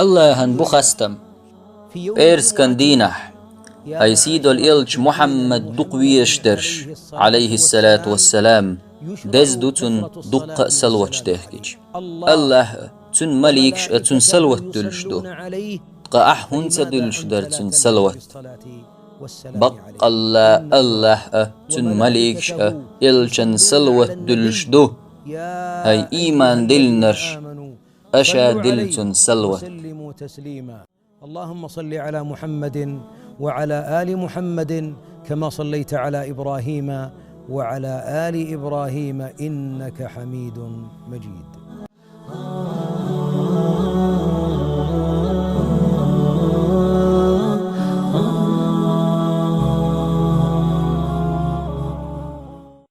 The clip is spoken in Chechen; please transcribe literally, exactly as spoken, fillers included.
Аллахӏан бу хастам. Пӏераскан дийнахь хӏай сийдолу элча Мухьаммад дукха везаш дерш, Ӏалайхиссалату вассалам, деза ду цунна дуккха а салаваташ дехкича. Аллахӏ а, цуьнан маликаш а цунна салават дуьллуш ду. Ткъа ахь хӀунда ца дуьллуш дара цунна салават? Баккъалла Аллахӏ а, цуьнан маликаш а элчанна салават дуьллуш ду. ХӀай ийман диллинарш, аша дилла цунна салават. اللهم صل على محمد وعلى آل محمد كما صليت على إبراهيم وعلى آل إبراهيم إنك حميد مجيد.